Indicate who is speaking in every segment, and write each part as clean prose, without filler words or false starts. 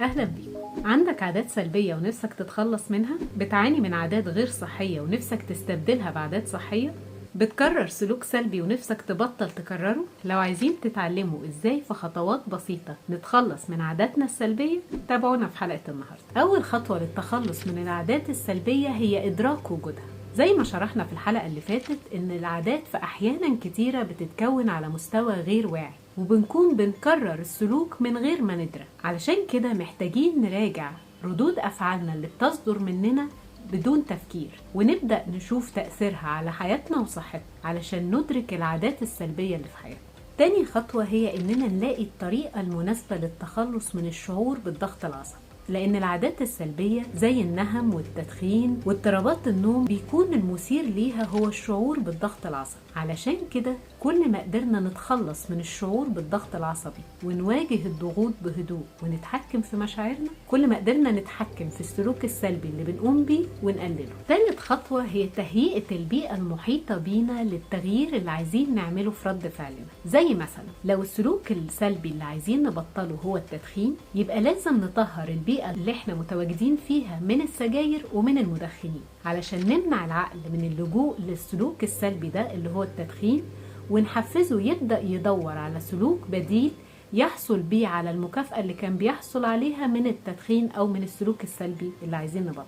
Speaker 1: أهلا بيكم. عندك عادات سلبية ونفسك تتخلص منها؟ بتعاني من عادات غير صحية ونفسك تستبدلها بعادات صحية؟ بتكرر سلوك سلبي ونفسك تبطل تكرره؟ لو عايزين تتعلموا ازاي في خطوات بسيطة نتخلص من عاداتنا السلبية، تابعونا في حلقة النهاردة. أول خطوة للتخلص من العادات السلبية هي إدراك وجودها. زي ما شرحنا في الحلقة اللي فاتت إن العادات في أحيانا كتيرة بتتكون على مستوى غير واعي، وبنكون بنكرر السلوك من غير ما ندرك. علشان كده محتاجين نراجع ردود أفعالنا اللي بتصدر مننا بدون تفكير، ونبدأ نشوف تأثيرها على حياتنا وصحتنا علشان ندرك العادات السلبية اللي في حياتنا. تاني خطوة هي إننا نلاقي الطريقة المناسبة للتخلص من الشعور بالضغط العصبي، لأن العادات السلبية زي النهم والتدخين واضطرابات النوم بيكون المثير ليها هو الشعور بالضغط العصبي. علشان كده كل ما قدرنا نتخلص من الشعور بالضغط العصبي ونواجه الضغوط بهدوء ونتحكم في مشاعرنا، كل ما قدرنا نتحكم في السلوك السلبي اللي بنقوم بيه ونقلله. ثالث خطوة هي تهيئة البيئة المحيطة بينا للتغيير اللي عايزين نعمله في رد فعلنا. زي مثلا لو السلوك السلبي اللي عايزين نبطله هو التدخين، يبقى لازم نطهر البيئة اللي احنا متواجدين فيها من السجاير ومن المدخنين، علشان نمنع العقل من اللجوء للسلوك السلبي ده اللي هو التدخين، ونحفزه يبدأ يدور على سلوك بديل يحصل بيه على المكافأة اللي كان بيحصل عليها من التدخين أو من السلوك السلبي اللي عايزين نبطله.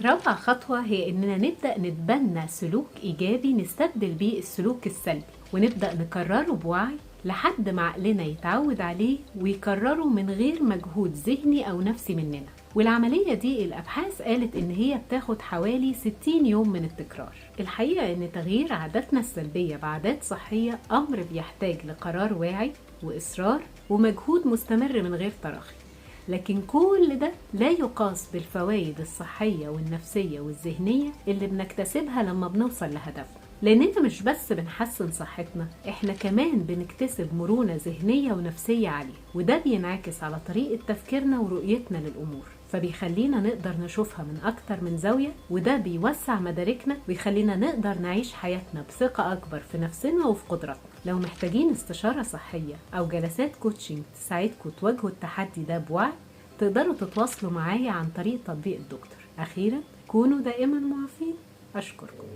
Speaker 1: رابع خطوة هي إننا نبدأ نتبنى سلوك إيجابي نستبدل بيه السلوك السلبي، ونبدأ نكرره بوعي لحد ما عقلنا يتعود عليه ويكرره من غير مجهود ذهني أو نفسي مننا. والعملية دي الأبحاث قالت إن هي بتاخد حوالي 60 يوم من التكرار. الحقيقة إن تغيير عاداتنا السلبية بعادات صحية أمر بيحتاج لقرار واعي وإصرار ومجهود مستمر من غير تراخي، لكن كل ده لا يقاس بالفوائد الصحية والنفسية والذهنية اللي بنكتسبها لما بنوصل لهدفنا. لأننا مش بس بنحسن صحتنا، إحنا كمان بنكتسب مرونة ذهنية ونفسية عالية، وده بينعكس على طريقة تفكيرنا ورؤيتنا للأمور، فبيخلينا نقدر نشوفها من أكتر من زاوية، وده بيوسع مداركنا ويخلينا نقدر نعيش حياتنا بثقة أكبر في نفسنا وفي قدراتنا. لو محتاجين استشارة صحية أو جلسات coaching تساعدكم تواجهوا التحدي ده بوعي، تقدروا تتواصلوا معايا عن طريق تطبيق الدكتور. أخيرا، كونوا دائما معافين. أشكركم.